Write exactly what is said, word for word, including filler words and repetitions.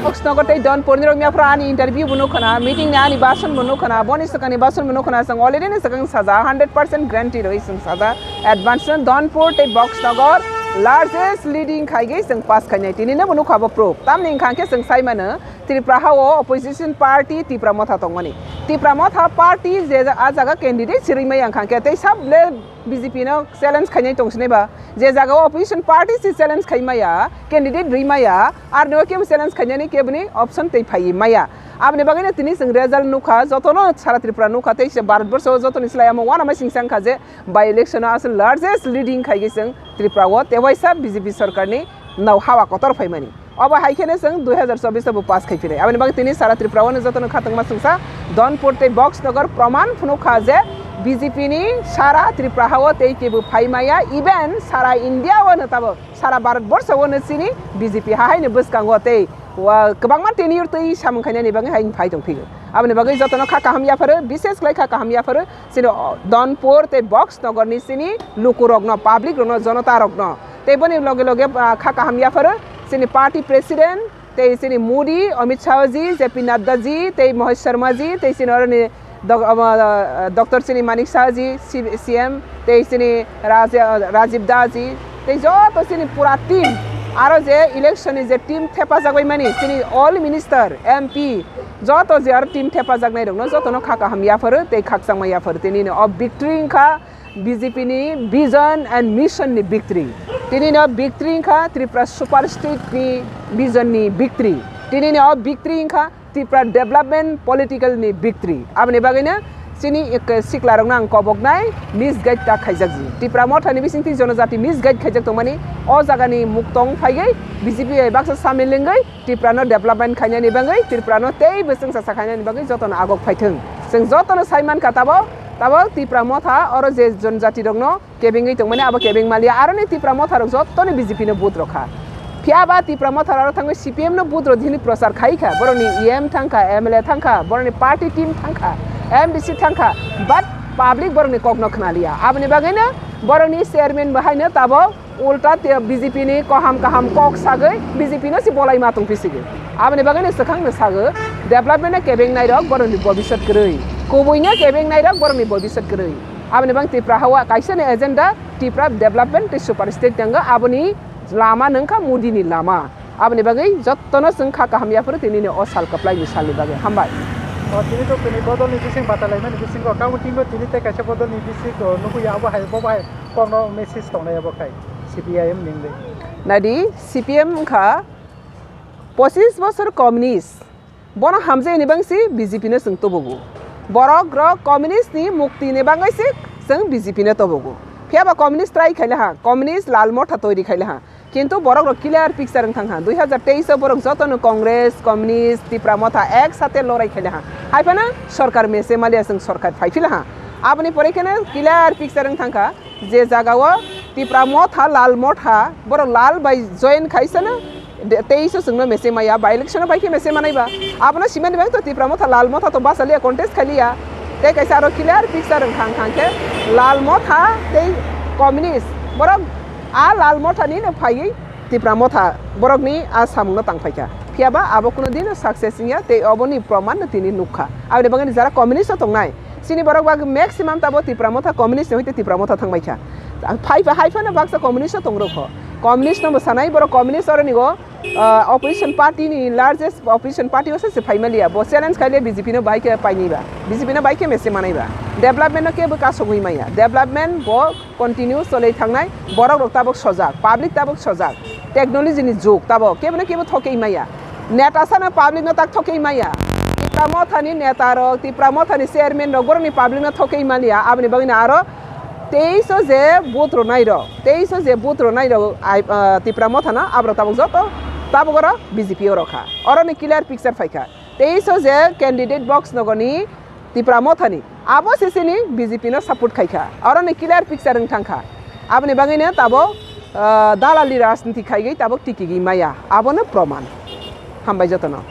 Box nogo tei Donpur ni rok miya phra ani interview bo nukha na, meeting ni ani bason bo nukha na, boni swkang ni bason bo nukha na, chwng already ni swkang saja hundred percent guarantee rwi chwng saja advance no Donpur tei Box nogo largest leading khaigwi chwng pass khainai tini no bo nukha bo proof. Tamni wngkha khe chwng sai mano Tripura ha o opposition party Tipra Motha tongmani. Tipra Motha party je a jaga candidate sirwi maya wngkha khe tei sab le B J P no challenge khainai tong sinai ba, je jaga o opposition party si challenge khai maya, candidate rwi maya, ar no kebo challenge khainani keboni option tei phaiwi maya. Aboni bagwi no tini chwng result nukha, jotono sara Tripura nukha, tei se Bharat borsho o jotoni slai amo uanama singsa wngkha je by election o aswk largest leading khaigwi chwng Tripura o tei waisa B J P sorkar ni nau hawa kotor phaimani. Obo hai kheno chwng dui hazar chobbish o bo pass khai phinai. Aboni bagwi tini sara Tripura o no jotono khatungma chwngsa Donpur tei Box Nagar proman phunuk kha je B J P ni sara Tripura ha o tei kebo phai maya, even sara India o no tabok sara Bharat borsho o no chini B J P ha hai no bwskango tei wa-, kwbangma tenure twi samung khainani bagwi hai phai tong phigo. Aboni bagwi jotono kha kaham yapharo, bises khlai kha kaham yapharo. Chini o Donpur tei Box Nogor ni chini luku rok no, public rok no, jonota rok no. Tei boni loge loge, ah, kha kaham yapharo chini party president tei chini Modi, Amit Shah ji, J P Nadda ji, tei Mohit Sharma ji, tei chini oroni dok-, ah, Doctor chini Manik Shah ji, C-, C M, tei chini Raja-, Rajib Da ji, tei joto chini pura team, aro je election ni je team thepajagwi mani, chini all minister, M P, joto je aro team thepajaknai rokno jotono kha kaham yapharo tei khakchangma yapharo. Tini no o victory wngkha B J P ni vision and mission ni victory. Tini no victory wngkha Tripura super state ni vision ni victory. Tini no o victory wngkha Tripura development political ni victory. Aboni bagwi no chini ek sikla rokno ang koboknai misguide ta khaijak ji. Tripura motha ni bisingtwi jonojati misguide khaijak tongmani o jaga ni muktong phaigwi B J P bai baksa samil wngwi Tripura no development khainani bagwi, Tripura no tei bwswng chasa khainani bagwi jotono agok phaithwng. Chwng jotono sai mankha tabok, tabok Tripura motha oro je jonjati rokno kebengwi tongmani abo kebeng maliya, aroni Tripura motha rok jotoni B J P no vote rokha. Phiya ba Tripura motha rok thangwi C P M no vote rok hini prochar khai kha, borokni E M thangkha, M L A thangkha, borokni party team thangkha, M D C thangkha, but public borokni kokno khnaliya. Aboni bagwino borokni chairman bo haino tabok ulta te B J P ni kaham kaham kok sagwi B J P no si bolai ma tong phi sigi. Aboni bagwi no swkhang no sago, development no kebeng nai rok borok ni bobisot kwrwi, kubui no kebeng nai rok borok ni bobisot kwrwi. Aboni bagwi Tripura ha o kaisa ni agenda Tripura development tei super state tei wngkha aboni lama no wngkha Modi ni lama. Aboni bagwi jotono chwng kha kaham yaphuru tini ni o sal kwplai ni sal ni bagwi. Hambai. O tini to tini bodol ni bising batalai mani bisingo counting o tini tei kaisa bodol ni bisingo nugwi abo hai bo bai. Kokno message tongnai abo khai C P I M ni wngwi. Naidi, C P M wngkha pochis bosor communist. Bono hamjai ni bangsi B J P no chwng tubugo. Borok rok communist ni mukti ni bangwi se chwng B J P no tubugo. Phiya ba communist try khaila ha, communist lal motha toiri khaila ha. Kintu borok rok clear picture wng thang kha. Dui hazar teis o borok joto no Congress, Communist, Tipra Motha ek sate lorai khaila ha. Hai phano sorkar mese maliya chwng sorkar phai phila ha. Aboni pore kheno clear picture wng thang kha je jaga o Tipra Motha, Lal Motha, borok Lal bai join khai sano de-, teis o chwng no mese maya, by election o bai khe mese manai ba. Abono simani bagwi to Tipra Motha, Lal Motha to basa liya, contest khai liya. Tei kaisa aro clear picture wng thang kha khe Lal Motha tei Communist borok a Lal Motha ni no phaiwi Tipra Motha borokni a samungno tang phaikha. Phiya ba abo kuno dino success wngya tei oboni proman no tini nukha. Aboni bagwi jara communist o tongnai, chini borok bagwi maximum tabo Tipra Motha communist ni hoite Tipra Motha thangbaikha. Phai pha, hai phano baksa communist o tongrokho. Communist no bo sanai borok communist oroni go, ah, opposition party ni largest opposition party o se se phaimaliya. Bo challenge khaile B J P no bai khe painai ba. B J P no bai khe mese manai ba. Development no kebo kasugwi maya. Development bo continue cholwi thangnai, borok rok tabok sojak, public tabok sojak, technology ni jug tabok, kebo no kebo thokei maya, neta sano public no tak thokei maya, Tipra Motha ni neta rok, Tipra Motha ni chairman rok, borok ni public no thokei maliya, aboni bagwi no aro teis o je vote rwnai rok, teis o je vote rwnai rok, ai, ah, Tipra Motha no, aborok tabok joto tabok oro B J P o rokha, oro ni clear picture phaikha. Teis o je candidate box nogo ni Tipra Motha ni, abo se chini B J P no support khai kha. Oro ni clear picture wng thang kha. Aboni bagwi no tabok, ah, dalali rajniti khaigwi tabok tikigwi maya. Abo no proman. Hambai joto no.